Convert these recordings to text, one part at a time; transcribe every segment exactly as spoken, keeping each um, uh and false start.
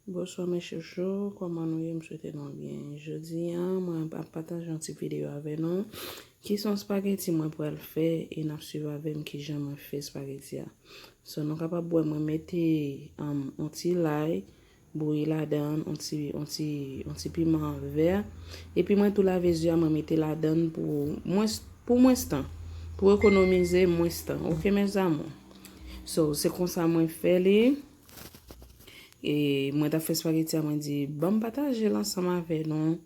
Bonswa mes chouchous, kòman nou ye? M swete nou byen. Jodi a, mwen ap pataje yon ti videyo avè nou. Ki se yon spageti mwen pral fè e n ap swiv avè m kijan mwen fè spageti a. So, nou kapab wè mwen mete um, yon ti lay, bouyi ladan, yon ti, yon ti, yon ti piman vè. Epi mwen tou lave zye a, mwen mete ladan pou mwens, pou mwens tan. Pou ekonomize mwens tan. Oke, mes amours. So, se konsa mwen fè li. E mwen t ap fè spageti a, mwen di, ban m pataje l ansanm avè nou.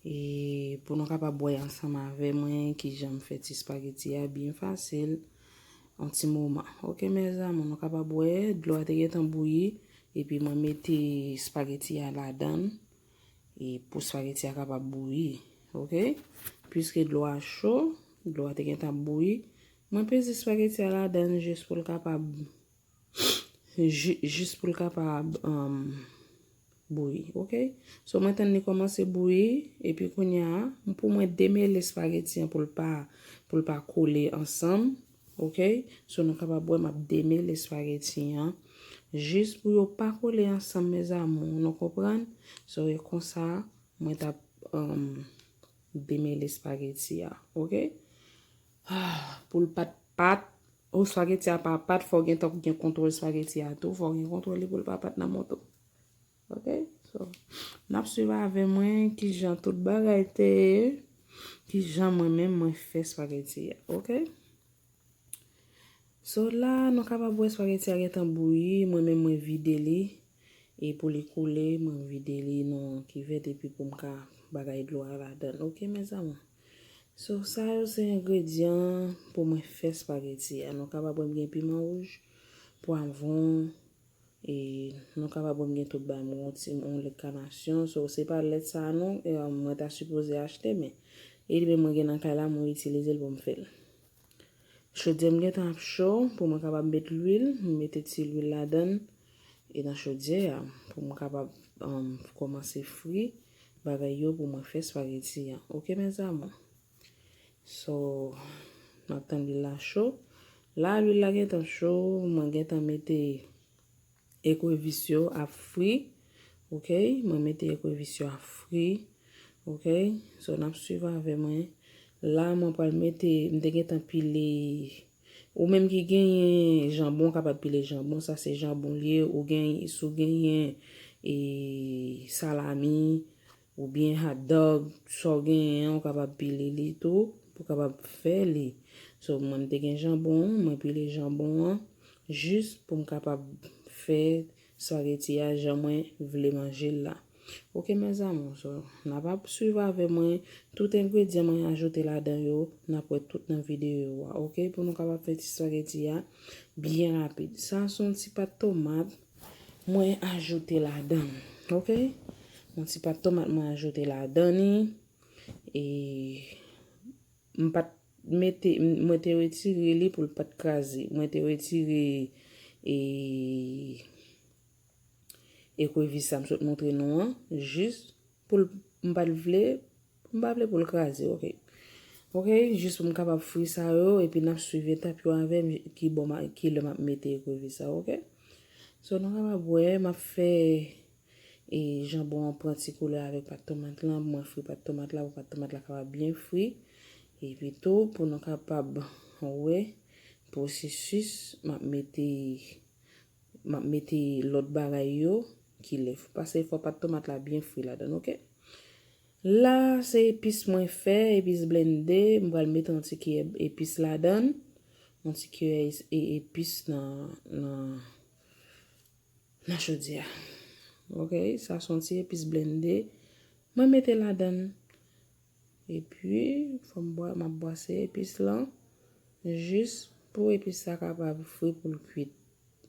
E pou nou kapab wè ansanm avè mwen kijan m fè ti spageti a byen fasil. Yon ti moman. Oke, mes amours, nou kapab wè, dlo a te gentan bouyi. Epi mwen mete spageti a ladan. E pou spageti a kapab bouyi. Oke? Piske dlo a cho, dlo a te gentan bouyi. Mwen peze spageti a ladan jis pou l kapab Ji- jis pou l kapab um, bouyi, oke? So, mwen tann li kòmanse bouyi, epi kounye a, pou mwen demele spageti an pou l pa, pou l pa kole ansanm, oke? So, nou kapab wè m ap demele spageti an, jis pou yo pa kole ansanm, mes amours, nou konprann? So, e konsa, mwen t ap um, demele spageti a, oke? Ah, pou l pa t pat, ou spageti a pa pat, fò gen tan gen kontwòl spageti a tou, fò gen kontwòl li pou l pa pat nan men w tou. Oke? So, n ap swiv avè mwen kijan tout bagay te ye, kijan mwen menm mwen fè spageti a. Oke? So la, nou kapab wè spageti a gentan bouyi, mwen menm mwen vide li. E pou li koule, mwen vide li nan kivèt epi pou m ka bagay dlo a ladan. Oke, mes amours. So, sa yo se engredyan pou mwen fè spageti a. Nou kapab wè m gen piman wouj, pwavwon, e nou kapab wè m gen tout bagay, m gen yon ti yon lèt kanasyon. So, se pa lèt sa a non, e, mwen ta sipoze achte, men e li menm mwen gen nan kay la, mwen itilize l pou m fè l. Chodyè m gentan ap cho pou mwen kapab met lwil, m mete ti lwil ladan e nan chodyè a pou mwen kapab um, kòmanse fri bagay yo pou mwen fè spageti a. Oke, mes amours. So, m ap tann lwil la cho. La, lwil la gentan cho, mwen gentan mete ekrevis yo ap fri. Oke, mwen mete ekrevis yo ap fri. Oke, so n ap swiv avè mwen. La, mwen pral mete, m te gentan pile. Ou menm ki genyen janbon, ou kapab pile janbon, sa se janbon li ye. Ou gen, si w genyen e, salami, oubyen hot dog, sa w genyen an, ou kapab pile li tou, pou w kapab fè li. So, mwen, m te gen janbon an, mwen pile janbon an, jis pou m kapab fè spageti a jan mwen vle manje l la. Oke, mes amours, so, n ap ap swiv avè mwen, tout engredyan mwen ajoute ladan yo, n ap wè tout nan videyo a, oke, pou nou kapab fè ti spageti a byen rapid. Sa se yon ti pat tomat, mwen ajoute ladan, oke? Yon ti pat tomat mwen ajoute ladan li. E m pa t mete, m- mwen te retire li pou l pa t kraze. Mwen te retire e ekrevis sa m sot montre nou an, jis pou l, m pa t vle, m pa vle pou l kraze, oke. Oke, jis pou m kapab fri sa yo, epi n ap swiv etap yo avè m, ki bò m a- ki lè m ap mete ekrevis sa, oke. So, nou kapab wè, m ap fè e janbon an pran ti koulè avèk pat tomat lan, mwen fri pat tomat la, pou pat tomat la kapab byen fri. Epi tou, pou nou kapab wè pwosesis, m ap mete, m ap mete lòt bagay yo, ki lè, paske fò pat tomat la byen fri ladan, oke? La, se epis mwen fè, epis blende, m pral mete yon ti kiyè epis ladan, yon ti kiyè e- epis nan, nan, nan chodyè a. Oke, sa se yon ti epis blende. Mwen mete ladan. Epi, fò m bwa- m ap bwase epis lan. Jis pou epis sa kapab fri pou l kwit.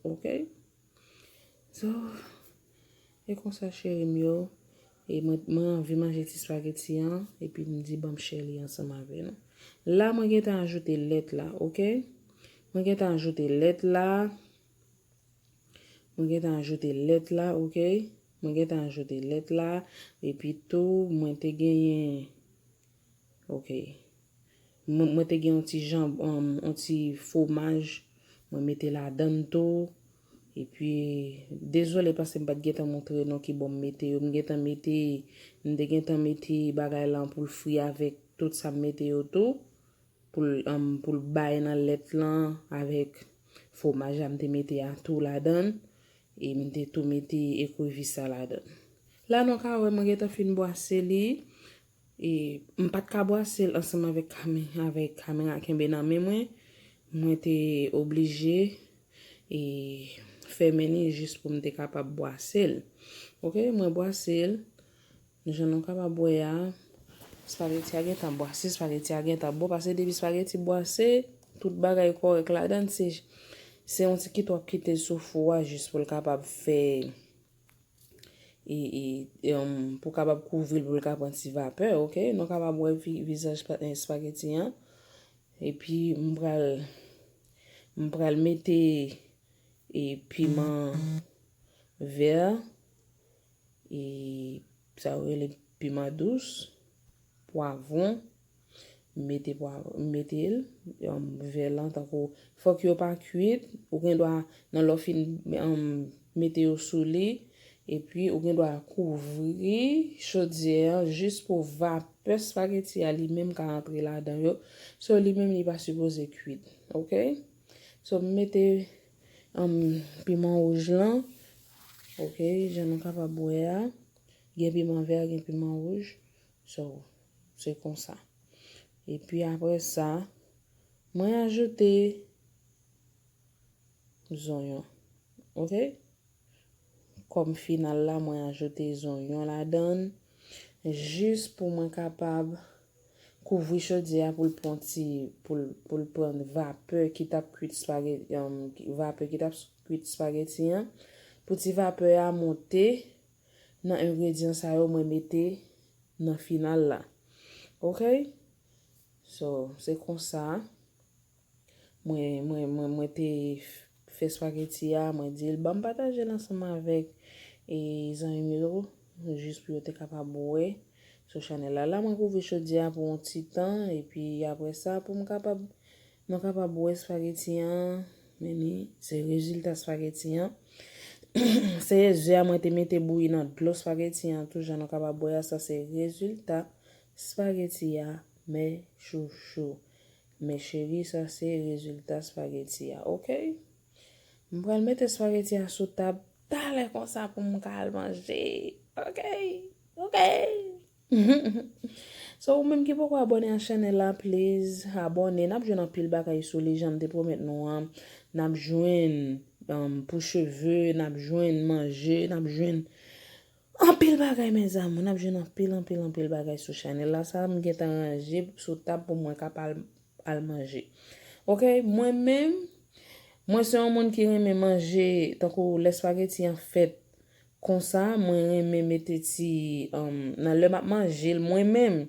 Oke? So, e konsa cheri m yo. E mwen, mwen anvi manje ti spageti an. Epi m di ban m share li ansanm avè nou. La, mwen gentan ajoute lèt la, oke? Mwen gentan ajoute lèt la. Mwen gentan ajoute lèt la, oke? Mwen gentan ajoute lèt la. Epi tou, mwen te genyen, oke. Mwen, mwen te gen yon ti janb, um, yon ti fwomaj. Mwen mete ladan tou. Epi, dezole paske m pa t gentan montre nou ki bò m mete yo. M gentan mete, m te gentan mete bagay lan pou l fri avèk tout sa m mete yo tou. Pou l, um, pou l bay nan lèt lan avèk fwomaj la m te mete a tou ladan l. E m te tou mete ekrevis sa ladan l. La nou ka wè mwen gentan fin bwase li. E m pa t ka bwase l ansanm avèk kame-, avèk kamera kenbe nan men mwen. Mwen te oblije e fèmen li jis pou m te kapab bwase l. Oke, mwen bwase l. Jan nou kapab wè a, espageti a gentan bwase, espageti a gentan bon, paske depi espageti bwase, tout bagay kòrèk ladan l, se, se yon ti kite w ap kite l sou fou a jis pou l kapab fè, e, e, e, um, pou kapab kouvri l, pou l ka pran ti vapè, oke? Nou kapab wè vi-, vizaj pa-, espageti an. Epi, m pral, m pral mete, e, piman vè, e, sa yo rele piman dous, pwavwon, mete pwa-, mete l, um, vè lan tankou, fòk yo pa kwit, ou gen dwa nan lè w fin, um, mete yo sou li, epi ou gen dwa kouvri chodyè an jis pou vapè espageti a li menm ka antre ladan yo. So, li menm li pa sipoze kwit, oke? So, m mete, um, piman wouj lan, oke, jan nou kapab wè a. Gen piman vè, gen piman wouj. So, se konsa. Epi apre sa, mwen ajoute zonyon. Oke? Kòm final la, mwen ajoute zonyon ladan l, jis pou mwen kapab kouvri chodyè a pou l pran ti, pou l, pou l pran vapè ki t ap kwit espageti, um, vapè ki t ap kwit espageti an, pou ti vapè a monte nan engredyan sa yo mwen mete nan final la. Oke? So, se konsa. Mwen, mwen, mwen, mwen te f-, fè espageti a, mwen di l, "Ban m pataje l ansanm avèk, e, zanmi m yo, jis pou yo te kapab wè sou chanèl la." La, mwen kouvri chodyè a pou yon ti tan, epi apre sa, pou m kapab, nou kapab wè espageti an, men ni, se rezilta espageti an. Se ze a mwen te mete bouyi nan dlo espageti an, tou jan nou kapab wè a, sa se rezilta espageti a, mes chouchous. Mes chéris, sa se rezilta espageti a, oke? M pral mete espageti a sou tab talè konsa pou m ka al manje. Oke? Oke? So, ou menm ki poko abòne a chanèl la, please, abòne. N ap jwenn anpil bagay sou li, jan m te pwomèt nou an. N ap jwenn, um, pou cheve, n ap jwenn manje, n ap jwenn anpil bagay, mes amours. N ap jwenn anpil, anpil, anpil bagay sou chanèl la. Sa m gentan ranje sou tab pou mwen ka pa al, al manje. Oke, mwen menm, mwen se yon moun ki renmen manje, tankou lè espageti an fèt konsa, mwen renmen mete ti, um, nan lè m ap manje l, mwen menm.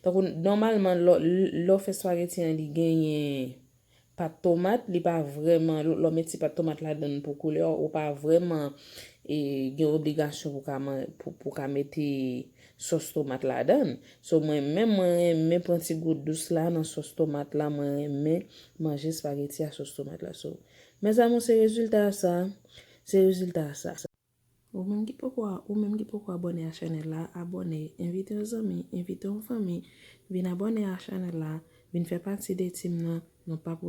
Tankou, nòmalman, lè, lè w fè espageti an, li genyen pat tomat, li pa vrèman, lè w met ti pat tomat ladan l pou koulè, ou pa vrèman, e, gen obligasyon pou ka man-, pou, pou ka mete sòs tomat ladan l. So, mwen menm, mwen renmen pran ti gout dous la nan sòs tomat la, mwen renmen manje espageti a sòs tomat la. So, mes amours, se rezilta sa, se rezilta sa. Ou menm ki poko, ou menm ki poko abòne a chanèl la, abòne, envite yon zanmi, envite yon fanmi, vin abòne a chanèl la, vin fè pati de team nan, nou p ap